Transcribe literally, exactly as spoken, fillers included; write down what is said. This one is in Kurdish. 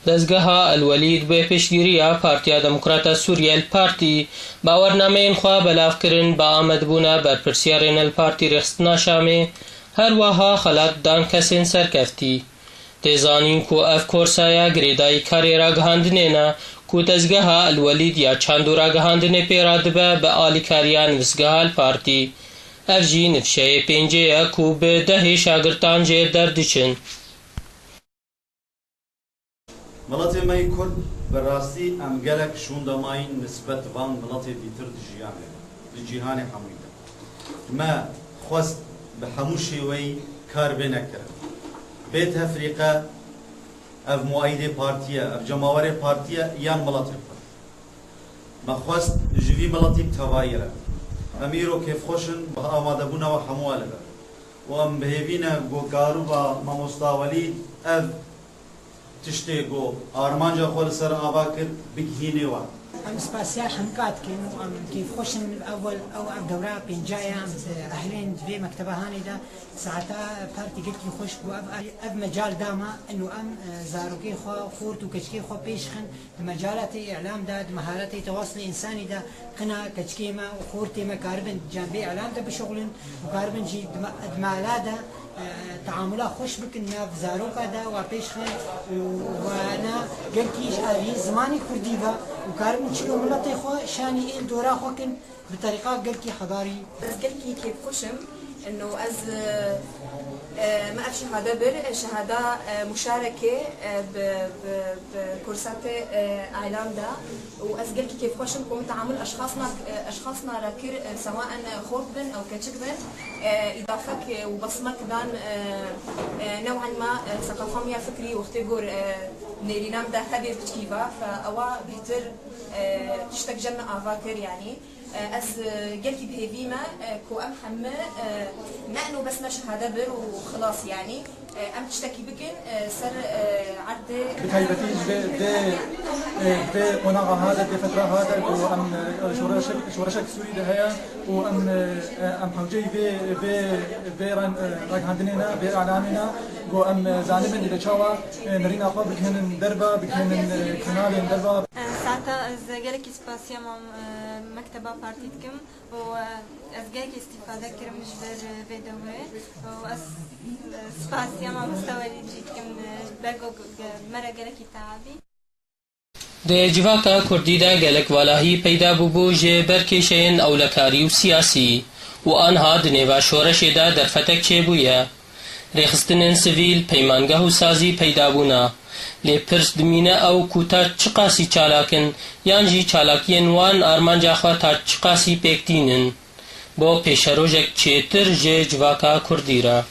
Dezgeha El Welîd bi piştgiriya Partiya Demokrata Sûriye, El Partî, bawernameyên xwe belav kirin, bi amedbûna berpirsiyarên El Partî Rêxistina Şamê, her wiha xelat dan kesên serkeftî. Tê zanîn ku ev korsaya girêdayî karê ragihandinê ne ku dezgeha El Welîd ya çand û ragihandinê pê radibe bi alîkariya nivîsgeha El Partî. Ev jî nifşeyê pêncê ye ku bi dehê şagirtan jê derdiçin. Miletê me yê Kurd, bi rastî em gelek şûnde mayîn nisbet van miletê dîtir di jiyanê de, di cîhanê hemûyî de. Me xwest bi hemû şêweyî kar bêne kirin. Bê tefrîqe ev muayîdê partî ye, ev cemawerê partî ye yan miletê Kurd. Me xwest ji vî miletî bi tevayî re. Em îro kêfxweş in bi amadebûna we hemû we li vir. Û em bi hêvî ne ku karûba mamosta Welîd ev tiştê ku armanca xwe li ser ava kir, bigihînê wan. Em spasiya hemka dikin û em kêfxweş in. Ewel ew ev dewra pênca ye, em di ehlên di vê mekteba hanê de saeta partî gelkî xweş bû. Ev, ev mecal dama ino em, e, zarokê xwe, xort û keçikê xwe pêş xin. Di mecalatê îlam de, di meharetê tewasilê însanî de, qina keçikê me û xortê me karibin cem vê îlam de bişuxulin û karibin jî di me-, di mala de, e, teamula xweş bikin nav zaroka de, wa pêş xin û wana gelkî ji alî zimanê kurdî ve û karibin çilo miletê xwe şanî ên dora xwe kin. Bi terîqa gelkî hedarî. Ez gelkî kêfxweş im. Ino ez, e, me ev şehade bir, e, şehada, e, muşareke, e, bi, bi, bi kursatê, e, îlam de. Û ez gelkî kêfxweş im ku min teamul eşxasna, e, eşxasna re kir, e, sewaen xort bin ew keçik bin, e, îdafek, e, û besmek dan, e, e, new'an ma, e, seqafa me ya fikrî wextê gor, e, nêrîna me de hebê biçkî va, fe ewa bêhtir, e, tiştek cem me ava kir, yanî. E, ez, e, gelkî bi hêvî me, e, ku em heme, e, ne eno bes me şehade bir û xilas, yanî, e, em tiştekî bikin, e, ser, e, erdê. Bi taybetî ji vê, vê, e, vê qonaxa hate, vê fetra hate ku em, e, şoreşek, şoreşek Sûrî de heye û em, e, em hewceyî vê, vê, vê ran-, e, ragihandinê ne, vê îlamê ne, ku em, e, zanibin dê çawa, e, nirîna xwe bigihînin derve, bigihînin, e, kanalên derve. E, saeta ez gelekî spasiya mam, e, mekteba partî dikim û, e, ez gelekî îstîfade kirim ji ber, e, vê dewrê û ez, e, spasiya mamosta Welîd jî dikim, e, ji ber ku ge-, me re gelekî teabî. Di civaka kurdî de gelek valahî peyda bûbû ji ber kêşeyên ewlekarî û siyasî û anha di nêva şoreşê de derfetek çêbûye. Rêxistinên sivîl, peymangeh û sazî peyda bûne. Lê pirs dimîne ew ku ta çiqasî çalak in, yan jî çalakiyên wan armanca xwe ta çiqasî pêk tînin bo pêşerojek çêtir ji civaka kurdî re.